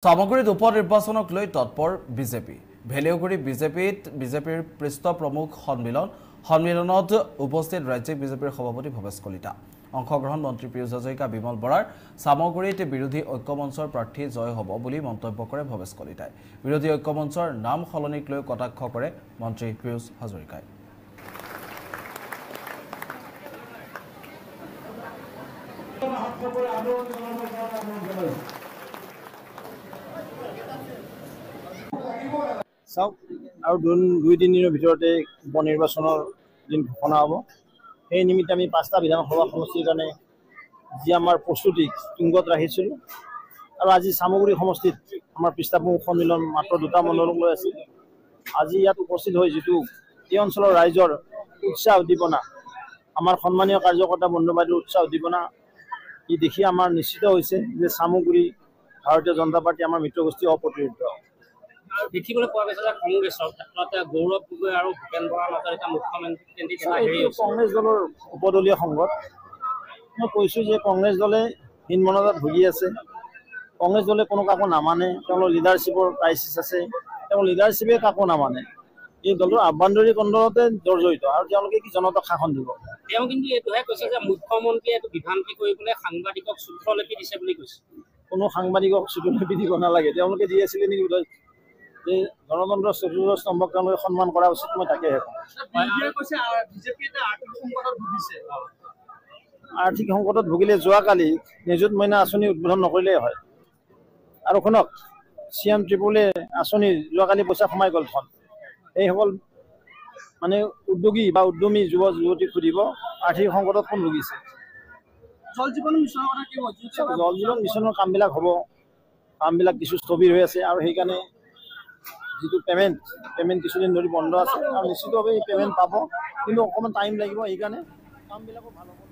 সামগ্ৰীত উপ নিৰ্বাচনক লৈ তৎপৰ বিজেপি। ভেলেউগুৰি বিজেপিৰ পৃষ্ঠ প্ৰমুখ সন্মিলনত উপস্থিত ৰাজ্যিক বিজেপিৰ সভাপতি ভৱেশ কলিতা। অংশগ্ৰহণ মন্ত্ৰী পীয়ুষ হাজৰিকা, বিমল বৰাৰ। সামগ্ৰীত বিৰোধী ঐক্যমঞ্চৰ প্ৰাৰ্থী জয় হ'ব বুলি মন্তব্য কৰে ভৱেশ কলিতাই। বিৰোধী ঐক্যমঞ্চৰ নাম সলনিক লৈ কটাক্ষ কৰে মন্ত্ৰী পীয়ুষ হাজৰিকাই। চাওক, আৰু দুই তিনিদিনৰ ভিতৰতে উপ নিৰ্বাচনৰ দিন ঘোষণা হ'ব। সেই নিমিত্তে আমি 5টা বিধানসভা সমষ্টিৰ কাৰণে যি আমাৰ প্ৰস্তুতি তুংগত ৰাখিছিলোঁ, আৰু আজি চামগুৰি সমষ্টিত আমাৰ পৃষ্ঠাপ্ৰমুখ সন্মিলন মাত্ৰ 2টা মণ্ডলক লৈ আছিল। আজি ইয়াত উপস্থিত হৈ যিটো এই অঞ্চলৰ ৰাইজৰ উৎসাহ উদ্দীপনা, আমাৰ সন্মানীয় কাৰ্যকৰ্তা বন্ধু বাইদেউৰ উৎসাহ উদ্দীপনা ই দেখি আমাৰ নিশ্চিত হৈছে যে চামগুৰি ভাৰতীয় জনতা পাৰ্টী আমাৰ মিত্ৰগোষ্ঠী অপ্ৰতিৰোধ। দেখিবলৈ পোৱা গৈছে যে কংগ্ৰেছৰ ক্ষেত্ৰত গৌৰৱ গগৈ আৰু ভূপেন বৰাৰ মাজত এটা মুখ্যমন্ত্ৰী কংগ্ৰেছ দলৰ উপদলীয় সংঘত মই কৈছোঁ যে কংগ্ৰেছ দলে হীনমন্যতাত ভুগি আছে। কংগ্ৰেছ দলে কোনো কাকো নামানে, তেওঁলোকৰ লিডাৰশ্বিপৰ ক্ৰাইচিছ আছে, তেওঁৰ লিডাৰশ্বিপে কাকো নামানে। এই দলটোৰ আভ্যন্তৰীণ কন্দলতে জৰ্জৰিত আৰু তেওঁলোকে কি জনতাক শাসন দিব? তেওঁ কিন্তু এইটোহে কৈছে যে মুখ্যমন্ত্ৰীয়ে এইটো বিভ্ৰান্তি কৰি পেলাই সাংবাদিকক সূত্ৰলিপি দিছে বুলি কৈছে। কোনো সাংবাদিকক সূত্ৰলিপি দিব নালাগে। তেওঁলোকে দি আছিলে নেকি যে গণতন্ত্ৰৰ চতুৰ্থ স্তম্ভক তেওঁলোকে সন্মান কৰা উচিত, মই তাকেহে কওঁ। আৰ্থিক সংকটত ভুগিলে যোৱাকালি নিযুত মইনা আঁচনি উদ্বোধন নকৰিলেই হয়। আৰু শুনক, চি এম ত্ৰিপুলে আঁচনি যোৱাকালি পইচা সোমাই গ'ল ধন। এইসকল মানে উদ্যোগী বা উদ্যমী যুৱ যুৱতীক সুধিব আৰ্থিক সংকটত কোন ভুগিছে। জল জীৱন মিছনৰ কথা কি হ'ব? জল জীৱন মিছনৰ কামবিলাক হ'ব, কামবিলাক কিছু স্থবিৰ হৈ আছে আৰু সেইকাৰণে যিটো পেমেণ্ট কিছুদিন ধৰি বন্ধ আছে আৰু নিশ্চিতভাৱে এই পেমেণ্ট পাব, কিন্তু অকণমান টাইম লাগিব, সেইকাৰণে কামবিলাকো ভাল হ'ব।